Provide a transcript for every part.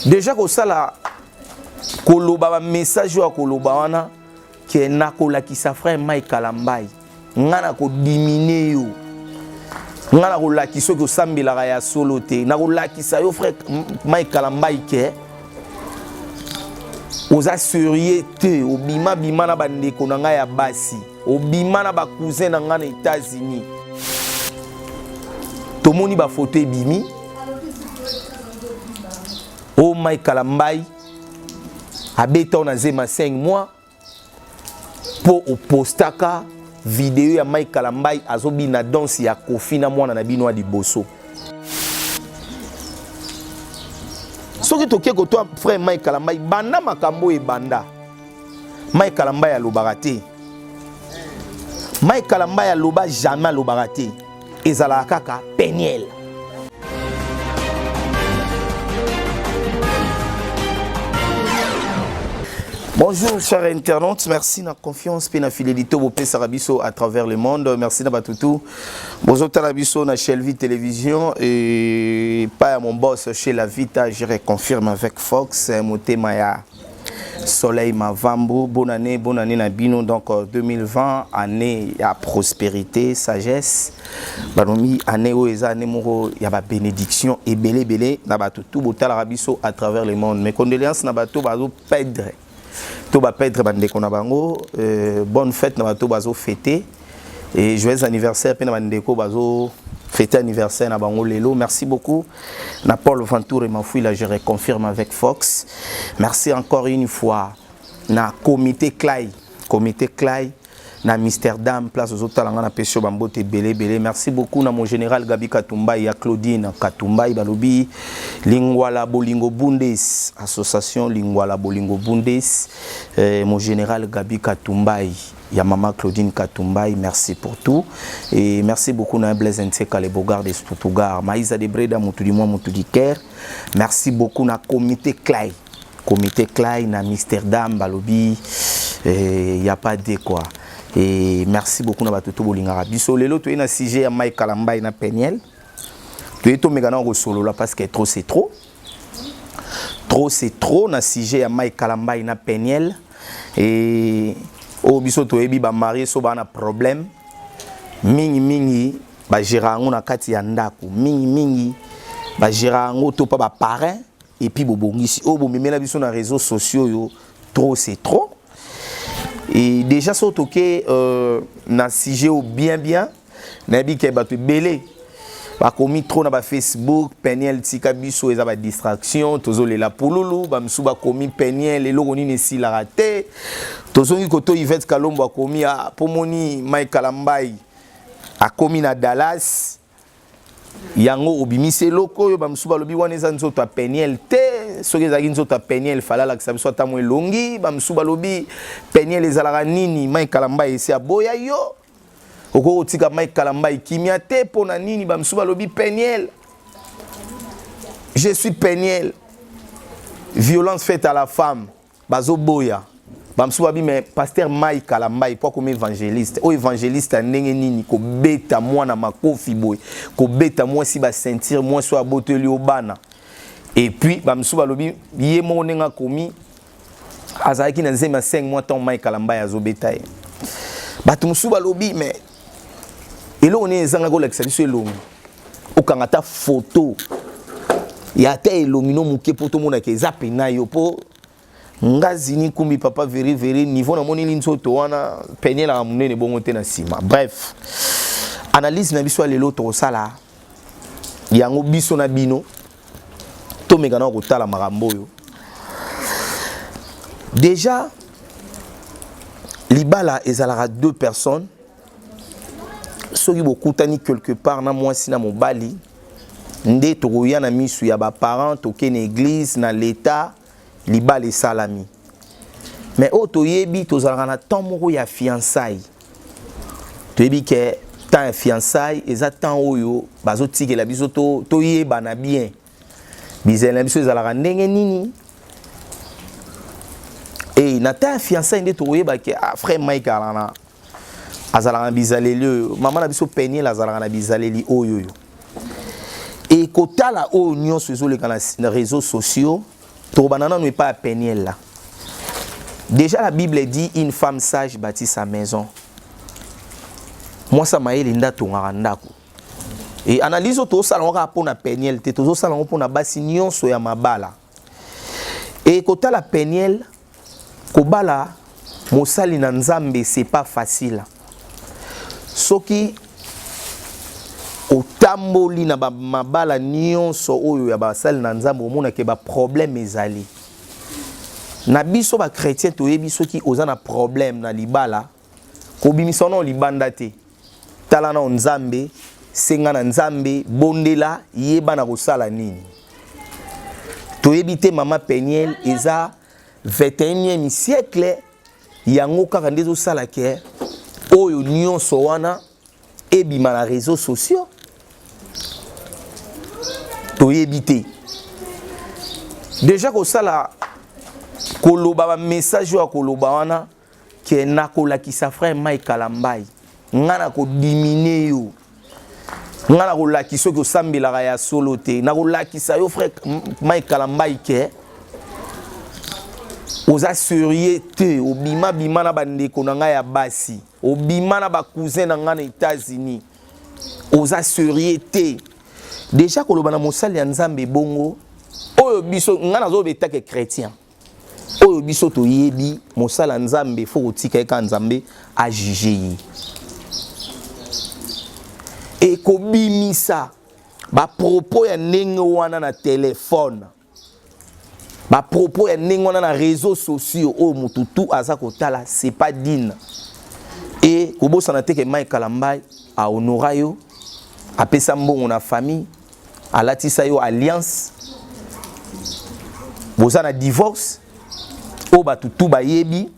Déjà kosala koloba ba message oyo akoloba wana ke nakolakisa frère Mike Kalambay, nga nakodimine yo, nga nakolakisa soki osambelaka ya solo te, nakolakisa yo frère Mike Kalambay ke oza sérieux te, obima bima na bandeko na ngai ya basi, obima na bacousin na ngai na États-Unis. Tomoni bafoto ebimi o Mike Kalambay abeta na zema 5 mois mpo opostaka video ya Mike Kalambay azobina danse ya Kofi na mwana na bino ya liboso. Soki toke kotoa frère Mike Kalambay, banda makambo ebanda, Mike Kalambay alobaka te. Mike Kalambay aloba jamais, alobaka te, ezalaka kaka Peniel. Bonjour chers internautes, merci na confiance pe na fidélité bopesaka biso à travers le monde. Merci na batutu. Bozotala biso na Shelby Télévision et pas à mon boss chez la Vita, je reconfirme avec Fox motema ya Soleil Mavambu. Bonne année, bonne année na bino. Donc 2020, année ya prospérité, sagesse. Banomi année oyo eza année moko ya ba bénédiction ebele ebele na bato tout botalaka biso à travers le monde. Mes condoléances na bato bazo perdre to ba perdre bandeko na bango, bonne fête na bato bazo fêter et joyeux anniversaire pe na bandeko bazo fêter anniversaire na bango lelo. Merci beaucoup na Paul Ventour et Mafouila, je reconfirme avec Fox. Merci encore une fois na comité Clay, comité Clay na Amsterdam, place aux autres na pesio bambote belé belé. Merci beaucoup na mon général Gabi Katumba ya Claudine Katumba balobi Lingwala Bolingo Bundes, association Lingwala Bolingo Bundes, mon général Gabi Katumba ya maman Claudine Katumba, merci pour tout et merci beaucoup na Blaise Nseka le Bogard de Stuttgart, Maïsa de Breda Mutudi moi Mutudi Ker. Merci beaucoup na comité Clay, comité Clay na Amsterdam balobi, y a pas de quoi. Et merci beaucoup na bato to bolingaka biso. Lelo toye na sujet ya Mike Kalambay na Peniel. Toye tomeka na kosolola parce que trop c'est trop. Trop c'est trop na sujet ya Mike Kalambay na Peniel. Et oyo biso toyebi ba marié so ba na problème mingi mingi ba gérer yango na kati ya ndako, mingi mingi ba gérer yango to pa ba parrain et puis bobongisi oyo bomemela biso na réseaux sociaux yo, trop c'est trop. Et déjà so toke na sujet au bien bien nayebi ke bato ebele bakomi trop na ba Facebook, Peniel tika biso eza ba distraction, tozolela pululu, bamisusu bakomi Peniel eloko nini esilaka te. Tozongi koto Yvette Kalombo akomi a pomoni Mike Kalambay akomi na Dallas, yango obimisi eloko oyo bamisusu balobi wana eza nzoto ya Peniel te. Soki ezalaki nzoto ya Peniel fala alakisa biso ata mwa elongi. Bamisusu balobi Peniel ezalaka nini, Mike Kalambay esi aboya yo, okoki kotika Mike Kalambay kimia te mpo na nini. Bamisusu balobi Peniel, je suis Peniel, violence faite à la femme, bazoboya. Bamisusu babi mais pasteur Mike Kalambay po akomi évangéliste, oyo évangéliste ya ndenge nini kobeta mwana makofi boye, kobeta mwasi ba ceinture, mwasi oyo aboteli yo bana. Et puis bamisusu balobi ye moko ndenge akomi azalaki na nzembe ya 5 mois ntango Mike Kalambay azobeta ye. Bato mosusu balobi mais eloko nini ezangaki kolakisa biso elongi, okanga ata photo ya ata elongi no moke mpo tomonaka eza pena yo. Mpo ngazi ni kumbi papa veri veri niveau namoneli nzoto wana Penielaka monene bongo te na nsima. Bref, analyse na biso ya lelo tokosala yango biso na bino, tomeka na kotala makambo oyo. Déjà libala ezalaka deux personnes, soki bokutani quelque part na mwasi na mobali nde tokoya na misu ya baparent, toke na église na l'état, libala esalami. Mais oyo toyebi tozalaka na temps moko ya fiançailles, toyebi ke temps ya fiançailles eza temps oyo bazotikela biso toyebana bien, bizali na biso ezalaka ndenge nini. E na temps ya fiançailles nde tokoyeba ke ah, frère Mike alaka azalaka na bizaleli oyo, mama na biso Peniel azalaka na bizaleli oyo oyo. E kotala oyo nyonso ezoleka na réseaux sociaux. Tokobanda nanu epai ya Peniel là. Déjà la Bible dit une femme sage bâtit sa maison. Mwasi ya mayele nde atongaka ndako. E analyse oyo tozosala yango kaka mpo na Peniel te, tozosala yango mpo na basi nyonso ya mabala. E kotala Peniel kobala mosali na Nzambe c'est pas facile. Soki otamboli na ba mabala nyonso oyo ya basali na Nzambe omona ke ba problème ezali. Na biso ba chrétien toyebi soki oza na problème na libala kobimisa nao libanda te. Tala nao Nzambe, senga na Nzambe, bondela, yeba na kosala nini. Toyebi te mama Peniel eza 21e siècle yango kaka nde ezosala ke oyo nyonso wana ebima na réseaux sociaux. Toyebi te. Déjà kosala koloba ba message oyo koloba wana ke nakolakisa frère Mike Kalambay nga nakodimine yo nga nakolakisa soki osambelaka ya solo te nakolakisa yo frère Mike Kalambay ke oza sérieux te obima bima na bandeko na ngai ya basi obima na bacousin na ngai na États-Unis oza sérieux te. Déjà koloba na mosali ya Nzambe bongo oyo biso nga nazoloba etake chrétien oyo biso toyebi mosala Nzambe fo kotika ye kaka Nzambe ajuge ye. Ekobimisa bapropos ya ndenge wana na telefone, bapropos ya ndenge wana na réseaux sociaux oyo motu tu aza kotala, c'est pas digne. E kobosana te ke Mike Kalambay ahonora yo, apesa mbongo na famille, alatisa yo alliance, boza na divorce oyo bato tu bayebi,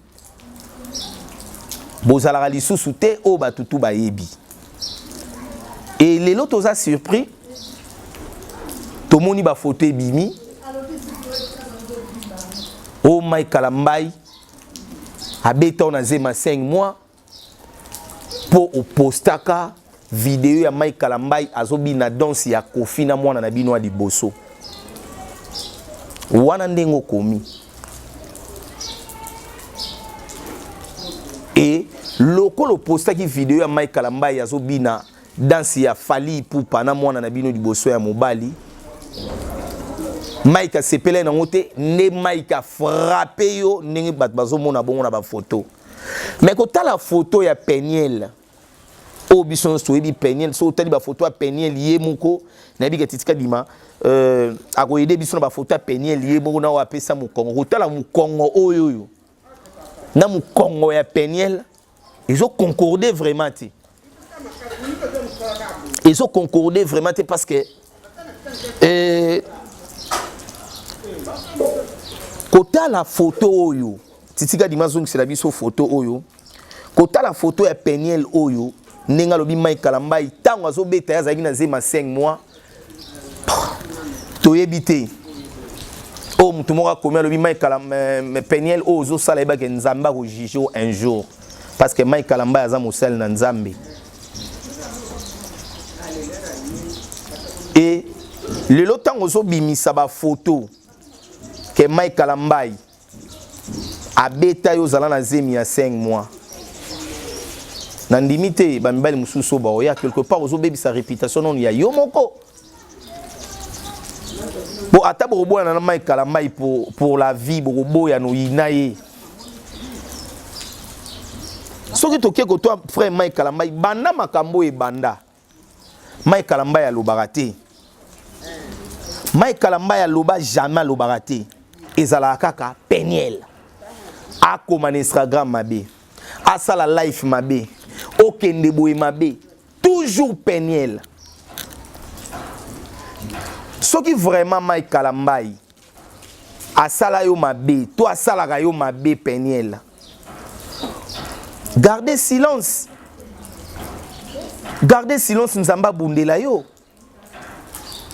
bozalaka lisusu te oyo bato tu bayebi. E lelo toza surpris, tomoni bafoto ebimi oyo Mike Kalambay abeta oyo na zema 5 mois mpo opostaka video ya Mike Kalambay azobina danse ya Kofi na mwana na bino ya liboso wana ndenge okomi. E lokola opostaki video ya Mike Kalambay azobina danse ya Fally Ipupa na mwana na bino liboso ya mobali, Mike asepelaki nango te, nde Mike afrappe yo ndenge bato bazomona bongo na bafoto. Mais kotala foto ya Peniel oyo biso nyonso toyebi Peniel, so otali bafoto ya Peniel ye moko nayebi ke Titika Dima akoyede biso na bafoto ya Peniel ye moko na oyo apesa mokongo. Kotala mokongo oyo oyo na mokongo ya Peniel ezoconcorde vraiment te, ezoconcorde vraiment te parce que kotala foto oyo Titika Dima azongisela biso foto oyo, kotala foto ya Peniel oyo ndenge alobi Mike Kalambay ntango azobeta ye azalaki na zema 5 mois, toyebi te. Oyo motu moko akomi alobi Mike Kalambay, Peniel oyo ozosala yebake Nzambe akojuge yo un jour parce que Mike Kalambay aza mosali na Nzambe. E lelo ntango ozobimisa bafoto ke Mike Kalambay abeta yo ozala na zemi ya 5 mois, nandimi te bamibali mosusu oyo baoya quelque part ozobebisa réputation nonu ya yo moko. Bo ata bokoboyana na Mike Kalambay pour la vie, bokoboya noyina ye. Soki toke kotoa frère Mike Kalambay banda makambo oyo ebanda, Mike Kalambay alobaka te, Mike Kalambay aloba jamais, alobaka te, ezalaka kaka Peniel akoma na Instagram mabe, asala live mabe, okende boye mabe, toujours Peniel. Soki vraiment Mike Kalambay asala yo mabe to asalaka yo mabe, Peniel, gardez silence, gardez silence. Nzambe abundela yo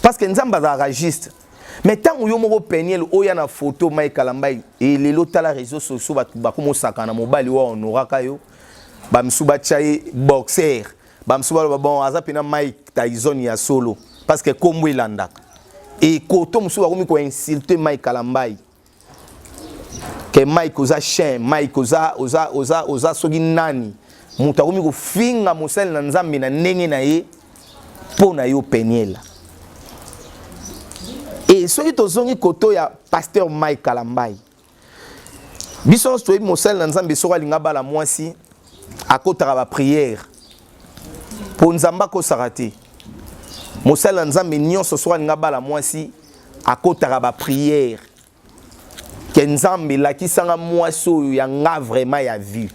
parce que Nzambe azalaka juste. Mais ntango yo moko Peniel oya na photo Mike Kalambay e lelo tala réseaux sociaux, bato bakomosaka na mobali oyo honoraka yo, bamisu batya ye boxer, bamisu baloba bon aza mpena Mike Tyson ya solo parce que kombo elandaka. E koto mosusu bakomi koinsulte Mike Kalambay. Ke Mike oza chien, Mike oza oza oza oza soki nani. Moto akomi kofinga mosali na Nzambe na ndenge na ye mpo na yo Peniel. E soki tozongi koto ya pasteur Mike Kalambay, biso nyonso toyebi mosali na Nzambe soki alinga bala mwasi akotaka ba prière mpo Nzambe akosaka te. Mosali na Nzambe nyonso soki alinga bala mwasi akotaka ba prière ke Nzambe lakisanga mwasi oyo ya nga vraiment ya vue.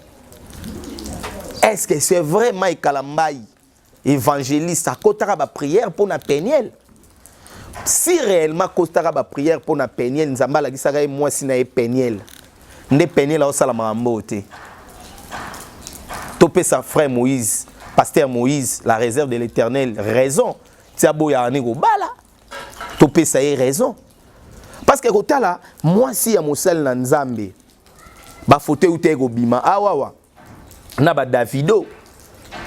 Est-ce que c'est vrai Mike Kalambay évangéliste akotaka ba prière mpo na Peniel? Si réellement akotaka ba prière mpo na Peniel, Nzambe alakisaka ye mwasi na ye Peniel, nde Peniel aosala makambo oyo te. Topesa frère Moïse, pasteur Moïse, la réserve de l'Éternel, raison ti aboyaka ne kobala, topesa ye raison. Parce que kotala mwasi ya mosali na Nzambe, bafoto euta ye kobima awawa na ba Davido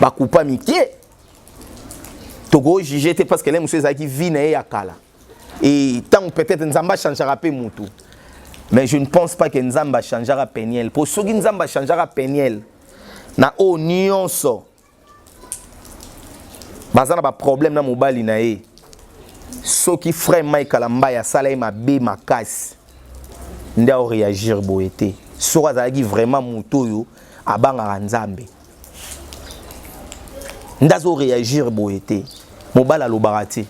bakupa mike, tokojuge te parce que le mosusu ezalaki vie na ye ya kala. Et ntango peut-être Nzambe achangeaka mpe mutu, mais je ne pense pas que Nzambe achangeaka Peniel. Po soki Nzambe achangeaka Peniel na oyo nyonso baza na baproblème na mobali na ye, soki frère Mike Kalambay asala ye mabe makasi nde aoréagir boye te. Soki azalaki vraiment motu oyo abangaka Nzambe nde azoréagir boye te. Mobali alobaka te,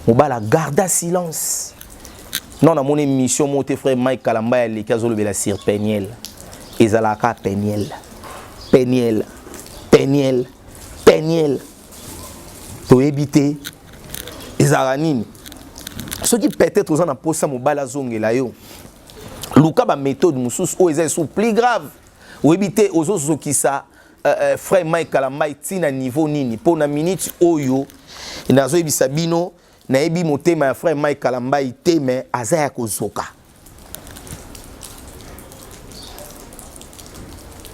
mobali agarda silence. Non, namoni émission moko te frère Mike Kalambay aleki azolobela sur Peniel. Ezalaka Peniel, Peniel, Peniel, Peniel. Toyebi te ezalaka nini. Soki peut-être oza na posa mobali azongela yo, luka baméthode mosusu oyo eza esu plus grave. Oyebi te ozozokisa frère Mike Kalambay ntina niveau nini. Mpo na minute oyo nazoyebisa bino, nayebi motema ya frère Mike Kalambay te, mais aza ya kozoka.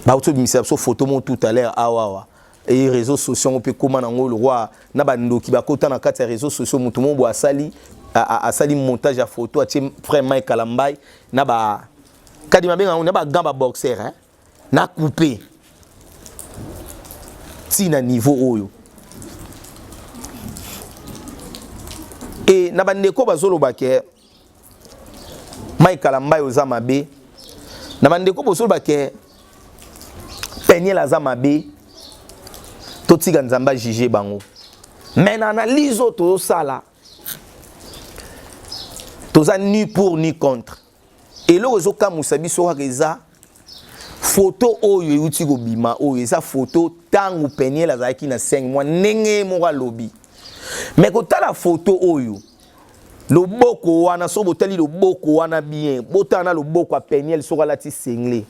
Bauti obimisa biso photo mo tout à l'heure awawa e réseaux sociaux ngo mpe ekóma nango lokwa na bandoki bakota na kati ya réseaux sociaux. Motu moko boye asali montage ya photo, atie frère Mike Kalambay na ba kadi mabenga yango na bagants baboxer, hein? Na coupe ntina niveau oyo. E na bandeko bazoloba ke Mike Kalambay oza mabe, na bandeko bozoloba ke Peniel aza mabe, totika Nzambe ajuge bango. Mais na analyse oyo tozosala, toza ni pour ni contre. Eloko ezokamwisa biso kaka eza photo oyo euti kobima. Oyo eza photo ntango Peniel azalaki na 5 mois, ndenge moko alobi. Mais kotala photo oyo, loboko wana, soki botali loboko wana bien, botala na loboko ya Peniel soki alati singlet,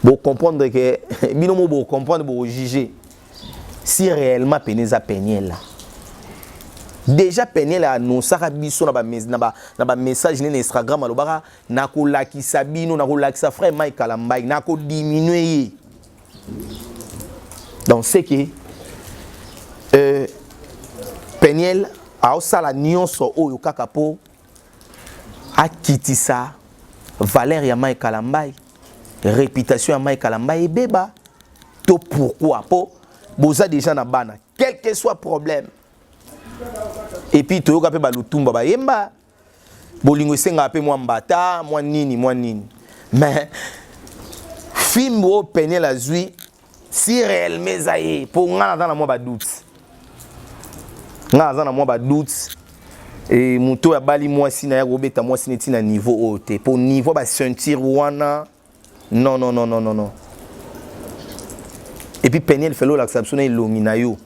bocomprendre ke bino mo bocomprendre, bojuge si réellement pene eza Peniel. Déjà Peniel annonçaka biso na bamessage nene Instagram, alobaka: nakolakisa bino, nakolakisa frère Mike Kalambay, nakodiminue ye. Donc c'est que Peniel aosala nyonso oyo kaka mpo akitisa valeur ya Mike Kalambay, réputation ya Mike Kalambay ebeba to pourquoi? Mpo boza déjà na bana, quel que soit problème. Et puis toyoka mpe balutumba bayemba bolingo esengaka mpe mwa mbata, mwa nini, mwa nini. Mais fimbo oyo Peniel azwi, si réellement eza ye, mpo nga naza na mwa badoute, nga naza na mwa badoute. E moto oyo abali mwasi na ye kobeta mwasi neti na niveau oyo te, mpo niveau baceinture wana, non, non, non, non, non, non. Et puis Peniel, felo olakisa biso na elongi na yo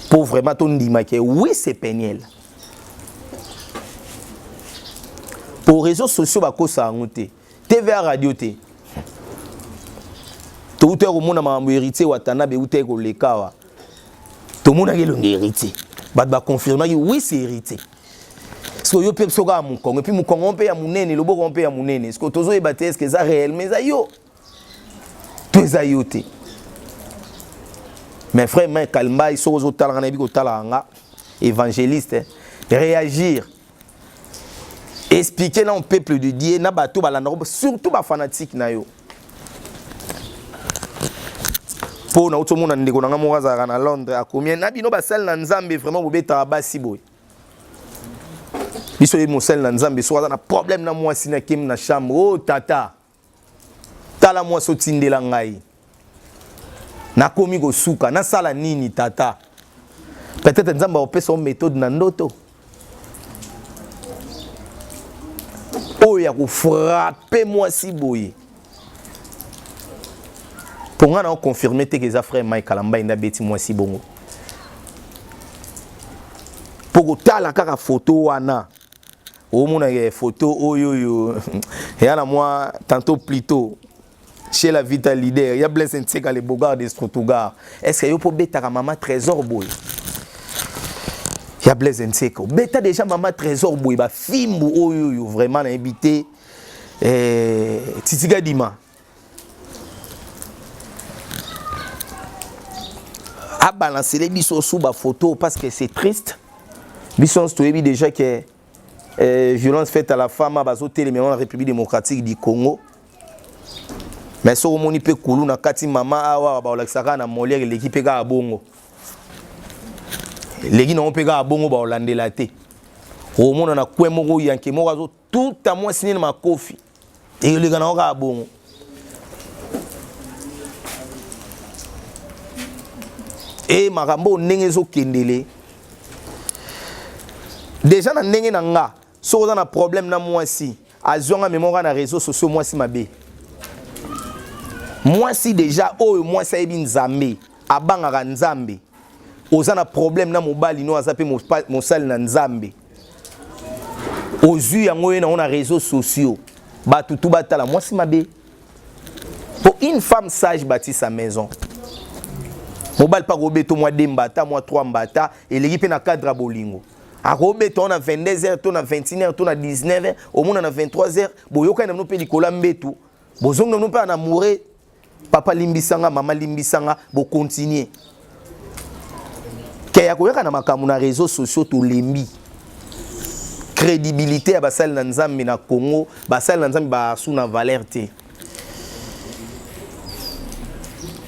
mpo vraiment tondima ke oui, c'est Peniel. Po réseaux sociaux bakosa yango te, TVA radio te. Touta komona makambo Héritier Watanabe euta koleka awa, tomonaki elongi Héritier, bato baconfirmaki: oui, c'est Héritier. Parce yo mpe soki kaka mokongo, et puis mokongo mpe ya monene, loboko mpe ya monene, ce que tozoyeba te, est-ce eza réellement eza yo to eza yo te? Mais frère Mike Kalambay, soki ozotalaka, nayebi kotalaka nga évangéliste, réagir. E Expliquer na peuple de Dieu na bato balandaka surtout ba fanatique na yo. Mpo nauti omona ndeko na ngai moko azalaka na Londres akomi na bino basali na Nzambe vraiment bobetaka basi boye. Biso ye mosali na Nzambe soki aza na problème na mwasi na kemi na chambre, oh tata tala mwasi otindela ngai nakomi kosuka nasala nini tata. Peut-être Nzambe akopesa yo méthode na ndoto oyo ya kofrape mwasi boye. Mpo ngai na oconfirme te ke eza frère Mike Kalambay nde abeti mwasi bongo. Mpo kotala kaka photo wana omonaka photo oyo oyo eya na mwa tantôt plutôt chez la Vita leader ya Blaise Ntseka le Bogard de Stuttgart. Est-ce que yo po betaka mama Trésor boye? Ya Blaise Ntseka beta déjà mama Trésor boye ba fimbu oyo oyo vraiment na ebité Titiga Dima a balancer les biso sous ba photo parce que c'est triste. Biso toyebi déjà que violence faite à la femme bazo telemela na République démocratique du Congo. Mais soki omoni mpe kulu na kati mama awa baolakisaka na Molière eleki mpe kaka bongo, eleki nango mpe kaka bongo baolandela te. Omona na kwe moko yanke moko azotuta mwasi nini makofi eleka nango kaka bongo. E makambo ndenge ezokendele déjà na ndenge na nga, soki oza na problème na mwasi azwanga memo na réseaux sociaux mwasi mabe. Mwasi déjà oyo mwasi ayebi Nzambe, abangaka Nzambe. Oza na problème na mobali no aza pe mosali na Nzambe. Ozwi yango ye na réseaux sociaux. Bato tu batala mwasi mabe. Pour une femme sage bâtit sa maison. Mobali pa kobeto mwa 2 mbata, mwa 3 mbata, eleki pe na cadre ya bolingo. Akobeto na 22h to na 21h to na 19h, omona na 23h, boyoka na bino pe likolo ya mbetu. Bozonga na bino pe na amoureux, papa limbisanga, mama limbisanga, bo continuer. Ke ya koyaka na makambo na réseaux sociaux tolembi. Crédibilité ya basali na Nzambe na Congo, basali na Nzambe ba sous na valeur te.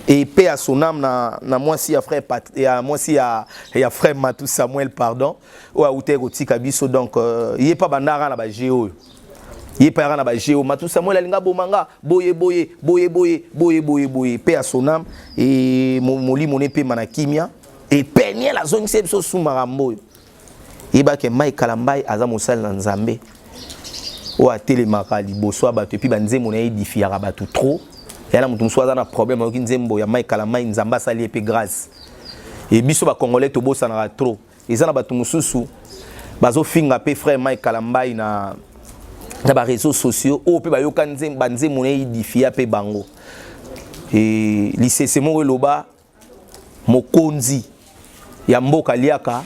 Et paix à son âme na mwasi ya frère Pat, ya mwasi ya frère Matou Samuel pardon, oyo auté kotika biso donc yé pa bandara na ba géo. Yé pa na ba géo Matou Samuel alinga bomanga boye boye boye boye boye boye boye paix à son âme et molimo ne pe mana kimia et Peniel azongisa biso sumara mboyo. Yeba ke Mike Kalambay aza mosali na Nzambe. Oyo atelemaka liboso ya bato et puis banzembo na ye edifiaka bato trop. Ya na moto mosusu aza na problème ayoki nzembo ya Mike Kalambay, Nzambe asali ye pe grâce. Et biso ba Congolais tobosanaka trop. Eza na bato mosusu bazofinga pe frère Mike Kalambay na ba réseaux sociaux oyo pe bayoka nzembo, banzembo na ye edifia pe bango. Et lisese moko eloba mokonzi ya mboka liaka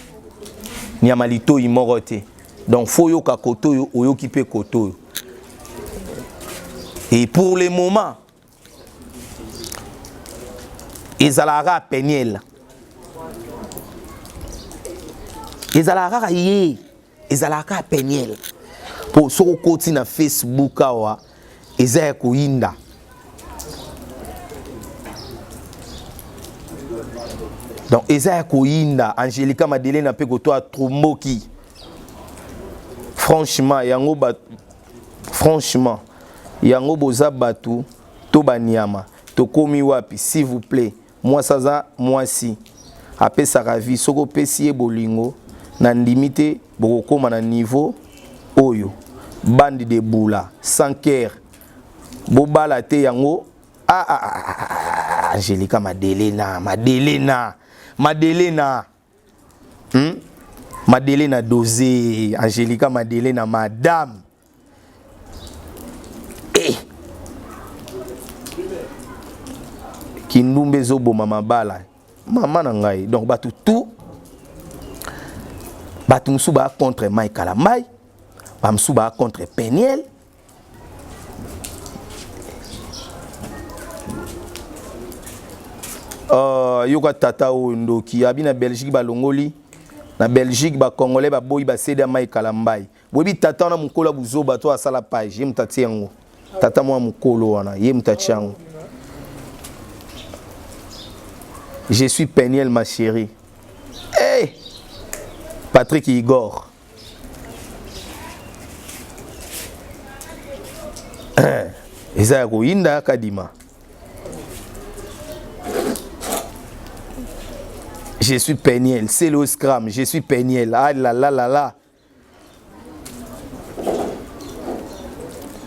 nyama litoi moko te. Donc faut yoka kotoyo oyoki pe kotoyo. Et pour le moment ezalaka Peniel. Ezalaka ye, ezalaka Peniel. Po soko koti na Facebook awa eza ya koyinda. Donc eza ya koyinda Angelica Madelena pe kotoa tromboki. Franchement yango ba, franchement yango boza batu to banyama tokomi wapi s'il vous plaît. Mwasi aza mwasi apesaka vie soko opesi ye bolingo na ndimi te bokokoma na niveau oyo bande de bula sans cœur bobala te yango. Ah, ah, ah, ah, Angelica Madelena, Madelena, Madelena. Madelena dosé, Angelica Madelena, madame. Eh. Kindumbe ezoboma mabala. Mama na ngai. Donc batu tout batu musu ba contre Mike Kalambay, ba musu ba contre Peniel. Yoka tata oyo ndoki abi na Belgique balongoli na Belgique ba Congolais baboyi ba CD ya Mike Kalambay. Boyebi tata wana, mokolo ya buzoba to asala page, ye moto atie yango. Tata mwa mokolo wana, ye moto atie yango. Je suis Peniel, ma chérie. Hey! Patrick Igor, eza ya koyinda kadima. Je suis Peniel, c'est le scram. Je suis Peniel. Ah là là là là.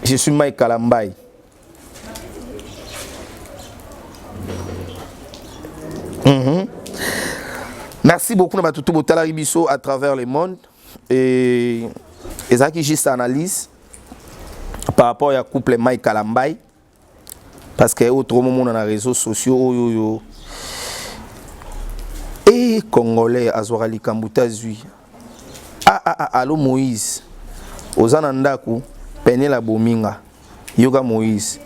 Je suis Mike Kalambay. Merci beaucoup na bato botalaki biso à travers le monde. Et ezalaki juste analyse par rapport ya couple Mike Kalambay, parce que oyo tokomomona na réseaux sociaux oyo oyo e Congolais azwaka likambo te, azwi. Ah, ah, ah, alo Moïse, oza na ndako, Peniel abominga. Yoka Moïse,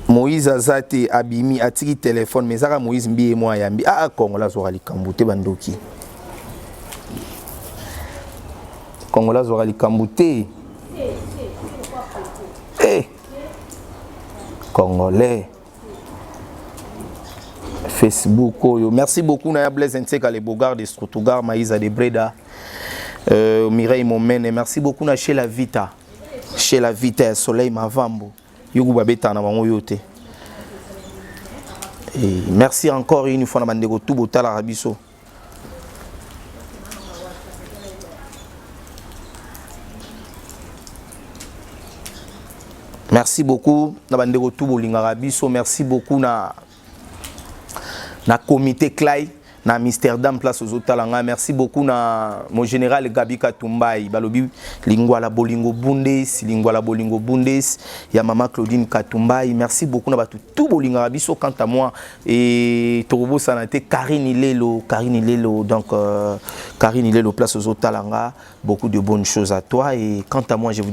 Moïse aza te, abimi, atiki telefone, mais ezaka Moïse mbi ye mwa ayambi. Ah, ah, Congolais azwaka likambo te, bandoki. Congolais azwaka likambo te. Eh, Congolais, Facebook oyo. Merci beaucoup na ya Blaise Nseka, le Bogard de Strutugar, Maïsa de Breda, Mireille Momene. Merci beaucoup na chez la Vita, chez la Vita ya Soleil Mavambo, yoku babetaka na bango yo te. Et merci encore une fois na bandeko tu botalaka biso. Merci beaucoup na bandeko tu bolingaka biso. Merci beaucoup na comité Clay na Amsterdam, place ozotala ngai. Merci beaucoup na mon général Gabi Katumbai. Balobi Lingwala Bolingo Bundes, Lingwala Bolingo Bundes ya mama Claudine Katumbai. Merci beaucoup na bato tout bolingaka biso. Quant à moi, et tokobosana te Karine Lelo, Karine Lelo. Donc Karine Lelo, place ozotala nga, beaucoup de bonnes choses à toi. Et quant à moi, je vous